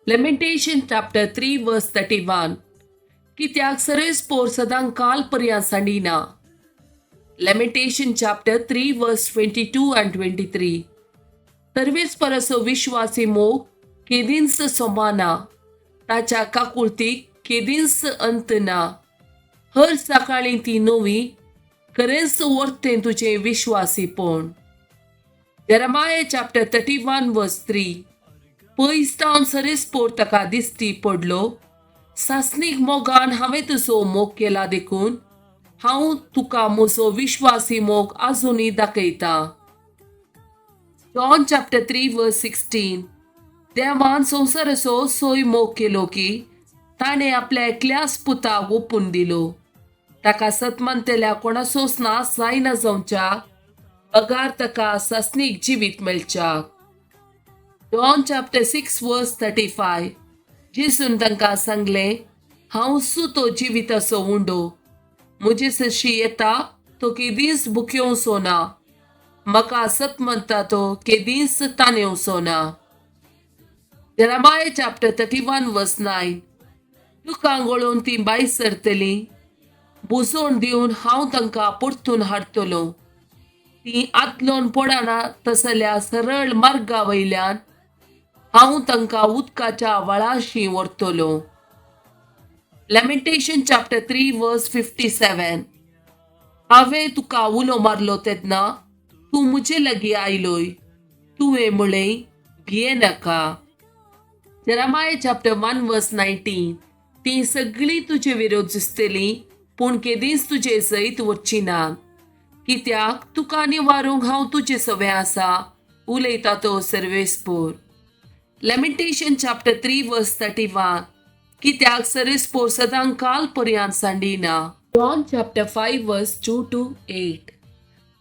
Lamentation chapter 3 verse 31, कित्याक सरेस पोर सदां काल पर्यांत सांडिना. Lamentation chapter 3 verse 22 and 23, सर्वेस्पराचो विश्वासी मोग केदींच सोमाना, ताच्या काकुळतीक केदींच अंत ना. हर सकाळीं ती नवी, खरेंच वर्तें तुजें विश्वासीपण. Jeremiah chapter 31 verse 3, पयस तावन सरेस्पोर ताका दिश्टी पडलो. सासणीक मोगान हांवें तुजो मोग केला, देखून हांव तुका म्हजो विश्वासी मोग आजुनूय दाखयतां. John chapter 3 verse 16, देवान संवसाराचो सोय मोग केलो की ताणें आपल्या एकल्याच पुताक ओपून दिलो, ताका सतमनतल्या कोणाचोच नाश जायना जावच्याक, बगार ताका सासणीक जिवीत मेळच्याक. John chapter 6 verse 35, जेजून तांकां सांगलें, हांव सु तो जिविताचो उंडो. म्हजे सरशी येता तो केदींच भुकेवचो ना, म्हाका सत म्हणटा तो केदींच तानेवचो ना. Jeremiah chapter 31 verse 9, दुकां गळोवन ती भायर सरतली, बुजोवन दिवन हांव तांकां परतून हाडटलो. ती आदलोन पडना तसल्या सरळ मार्गा वयल्यान हांव तांकां उदकाच्या व्हाळाशी व्हरतलो. Lamentation chapter 3 verse 57, हांवें तुका उलो मारलो तेन्ना तूं म्हजे लागीं आयलोय, तुवें म्हळें, भिये नाका. Jeremiah chapter 1 verse 19, ती सगळीं तुजे विरोध झुजतलीं, पूण केदींच तुजें जैत वचची ना, कित्याक तुका निवारूंक हांव तुजे सवें आसा, उलयता तो सर्वेस्पोर. Lamentation chapter 3 verse 31, कित्याक सरेस्पोर सदां काल पर्यांत सांडिना. John chapter 5 verse 2 to 8,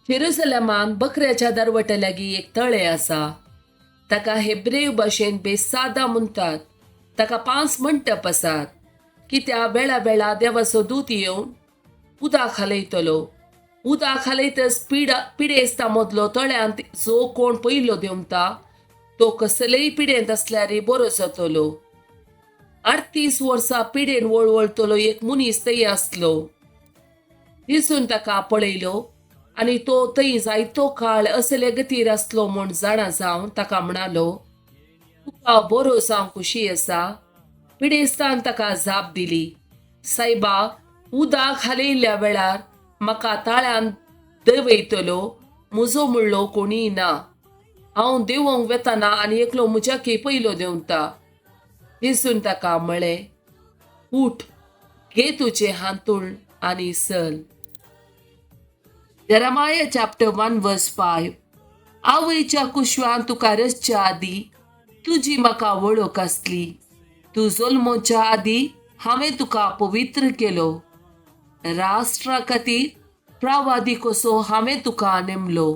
जेरुसलेमान बकऱ्याच्या दरवट्या लागीं एक तळें आसा. ताका हेब्रेव भाशेन बेसादा म्हणटात. ताका पांच मंटप आसात. कित्याक वेळा वेळा देवाचो दूत येवन उदक हालयतलो. उदक हालयतच पिडेस्ता मदलो तळ्यांत जो कोण पयलो देंवता तो कसलेय पिडेंत आसल्यार बरो जातलो. 38 वर्सां पिडेन वळवळतलो एक मनीस थंय आसलो. जेजून ताका पळयलो आनी तो थंय जायतो काळ असले गतीर आसलो म्हूण जाणा जावन ताका म्हणालो, तुका बरो जावंक खुशी आसा? पिडेस्तान ताका जाप दिली, सायबा, उदक हालयल्ल्या वेळार म्हाका तळ्यान देंवयतलो म्हजो म्हणलो कोणीय ना. हांव देंवोंक वेतना आनी एकलो म्हज्याकी पयलो देंवता. जेजून ताका म्हळें, उठ, घे तुजें हांतूण आनी चल. Jeremiah chapter 1 verse 5, आवयच्या कुशवान तुका रचच्या आदी तुजी म्हाका वळख आसली. तूं जल्मोच्या आदी हांवें तुका पवित्र केलो. राष्ट्रा खातीर प्रवादी कसो हांवें तुका नेमलो.